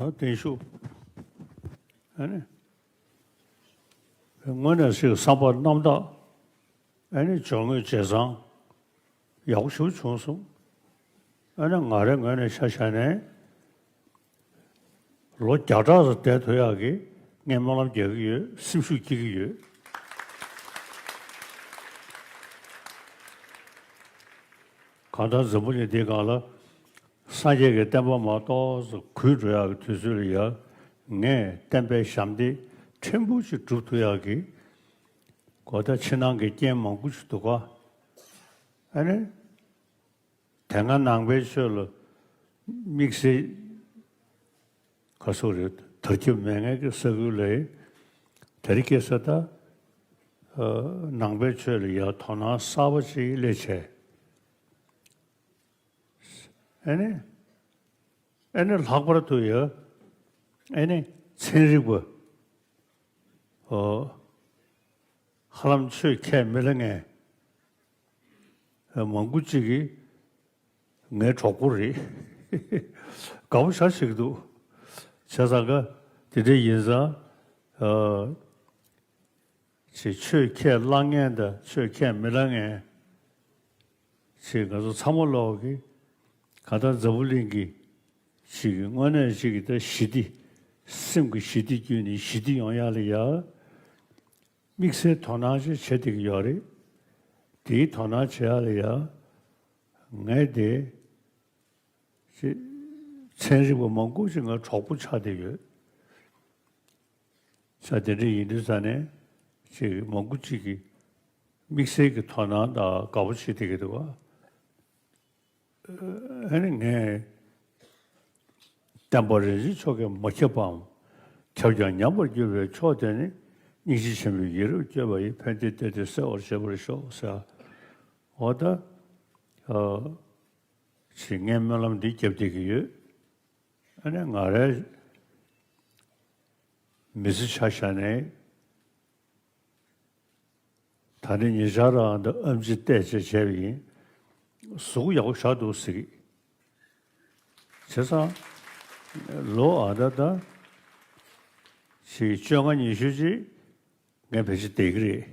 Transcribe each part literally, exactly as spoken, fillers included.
བརྟན་བཞུགས། ཨ་ནི། དངོས་གནས་སུ་བསམ་པ་རྣམ་དག་ཨ་ནི་སྦྱོར་དངོས་བྱས་ཙང་ཡག་པོ་ཞེ་པོ་བྱུང་སོང་། ཨ་ནི་ང་རའི་ངོས་ནས་ཆ་བཞག་ནས་ལོ་བརྒྱ་ཕྲག་ཙམ་བསྡད་ཐུབ་ཡག་གི་ངས་སྨོན་ལམ་རྒྱག་གི་ཡོད། སེམས་ཤུགས་སྐྱེ་གི་ཡོད། གང་ལྟར་འཛམ་བུ་གླིང་འདིའི་སྒང་ལ་སངས་རྒྱས་ཀྱི་བསྟན་པ་མར་ཏོག་ཙམ་རྒུད་འགྲོ་ཡག་གི་དུས་ཚོད་ལ་ཡ། ངས་བསྟན་པའི་ཞབས་འདེགས་ཕྲན་བུ་ཞིག་སྒྲུབ་ཐུབ་ཡག་གི་གོ་ད་ཕྱི་ནང་གི་རྐྱེན་མང་པོ་ཞིག་འདུག་ག་ཨ་ནི། དེ་སྔ་ནང་པའི་ཆོས་ལ་དམིགས་བསལ་ག་སོགས་རེད། དར་ཁྱབ་མེད་མཁན་གྱི་ས་ཁུལ་ལ་དེ་རིང་ཁ་སང་ད་ནང་པའི་ཆོས་ལ་ཡ་དོ་སྣང་གསར་པ་ཞིག་སླེབས་བྱས། ཨ་ནི། ཨ་ནི་ལྷག་པར་དུ་ཡ། ཨ་ནི་ཚན་རིག་པ། ཨོ། ཧ་ལམ་ཆོས་ཁས་མི་ལེན་མཁན་མང་པོ་ཅིག་གིས་ངའི་གྲོགས་པོ་རེད། དགའ་པོ་ཞེ་པོ་ཅིག་འདུག་བྱས་ཙང་ཀ་དེ་འདྲ་ཡིན་ཙང་། ཨ། ཅིག་ཆོས་ཁས་བླངས་མཁན་དང་ཆོས་ཁས་མི་བླངས་མཁན། ཅིག་ང་ཚོ་ཚང་མ་ལོག་གི་གང་ལྟར་འཛམ་བུ་གླིང་གི་ཅིག་གི་དངོས་གནས་ཅིག་གི་ད་ཞི་བདེ། སེམས་ཀྱི་ཞི་བདེ་བརྒྱུད་ནས་ཞི་བདེ་ཡོང་ཡག་ལ་ཡ། དམིགས་བསལ་དོ་སྣང་ཅིག་བྱེད་བསྡད་ཀྱི་ཡོད་རེད། དེའི་དོ་སྣང་བྱེད་ཡག་ལ་ཡ། ངས་དེ། ཅིག་ཚན་རིག་པ་མང་པོ་ཅིག་ང་གྲོགས་པོ་ཆགས་བསྡད་ཡོད། ས་དེ་འདྲ་ཡིན་དུས་ཙ་ནས་ཅིག་མང་པོ་ཅིག་གིས་དམིགས་བསལ་གྱི་དོ་སྣང་དང་དགའ་པོ་བྱེད་བསྡད་ཀྱི་འདུག་ག་ཨ་ནི་ངས་བསྟན་པ་རིན་ཆེན་མཆོག་གིས་མ་ཁྱབ་པའམ། ཁྱབ་ཀྱང་ཉམས་པར་འགྱུར་བའི་ཕྱོགས་དེ་ནི། སྙིང་རྗེ་ཆེན་པོས་ཡིད་རབ་བསྐྱོད་པ་ཡིས། ཕན་བདེའི་གཏེར་དེ་གསལ་བར་བྱེད་པར་ཤོག་ཟེར། འོ་ད། ཨ། ཅིག་ངས་སྨོན་ལམ་འདི་བརྒྱབ་བསྡད་ཀྱི་ཡོད། ཨ་ནི་ང་རའི་མི་ཚེ་ཆ་བཞག་ནས་ད་ནི་ཉེ་ཆར་རང་ད་ཨེམ་ཆི་བལྟས་བྱས་བྱས་པ་ཡིན། གཟུགས་ཡག་པོ་ཞེ་པོ་འདུག་ཟེར་གི། བྱས་ཙང་ལོ་ཨ་ད་ད་ཅིག་བཅོ་ལྔ་ཉི་ཤུ་ཅིག་ངས་ཕལ་ཆེར་བསྡད་ཀྱི་རེད།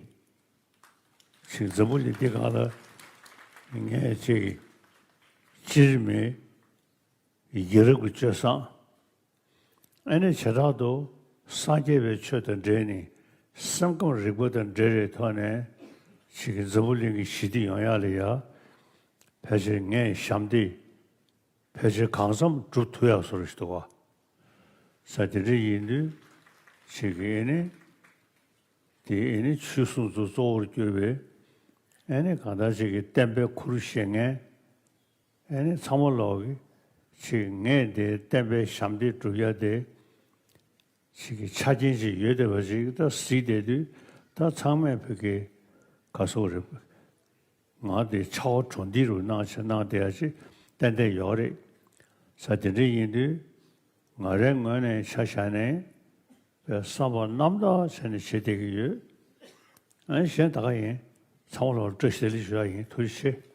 ཅིག་འཛམ་བུ་གླིང་འདི་སྒང་ལ་ངས་ཅིག་སྤྱིར་མི་ཡ་རབས་ཀྱི་སྤྱོད་བཟང་། ཨ་ནི་བྱེ་བྲག་ཏུ་སངས་རྒྱས་པའི་ཆོས་དང་འབྲེལ་ནས་སེམས་ཁམས་རིག་པ་དང་འབྲེལ་བའི་ཐོག་ནས་ཅིག་གི་འཛམ་བུ་གླིང་གི་ཞི་བདེ་ཡོང་ཡག་ལ་ཡ། ཕལ་ཆེར་ངས་ཞབས་འདེགས་ཕལ་ཆེར་གང་འཚམ་སྒྲུབ་ཐུབ་ཡག་བཟོ་འདྲ་ཞིག་འདུག་ག་ས་དེ་འདྲ་ཡིན་དུས་ཅིག་གི་ཨ་ནི། དེ་ཨ་ནི་ཆོས་སྲུང་ཚོ་གཙོ་བོར་གྱུར་པའི་ཨ་ནི་གང་ལྟར་ཅིག་གི་བསྟན་པའི་ཁུར་བཞེས་མཁན། ཨ་ནི་ཚང་མ་ལོག་གི་ཅིག་ངས་དེ་བསྟན་པའི་ཞབས་འདེགས་སྒྲུབ་ཡ་དེ་ཅིག་གི་ཆ་རྐྱེན་ཅིག་ཡོད་བསྡད་པ་ཅིག་ད་གཟིགས་བསྡད་དུས་ད་ཚང་མས་བོད་ཀྱི་ག་སོག་རེད། ང་དེ་ཆ་བ་གྲོང་སྡེ་རུ་གནང་ཆེ་གནང་བསྡད་ཡ་ཅིག་ཏན་ཏན་ཡོད་རེད། ས་དེ་འདྲ་ཡིན་དུས་ང་རའི་ངོས་ནས་ཆ་བཞག་ནས་བསམ་པ་རྣམ་དག་བྱས་ནས་བྱེད་བསྡད་ཀྱི་ཡོད། ཨ་ནི་གཞན་ད་ག་ཡིན། ཚང་མ་ལ་བཀྲ་ཤིས་བདེ་ལེགས་ཞུ་ཡ་ཡིན། ཐུགས་རྗེ་ཆེ།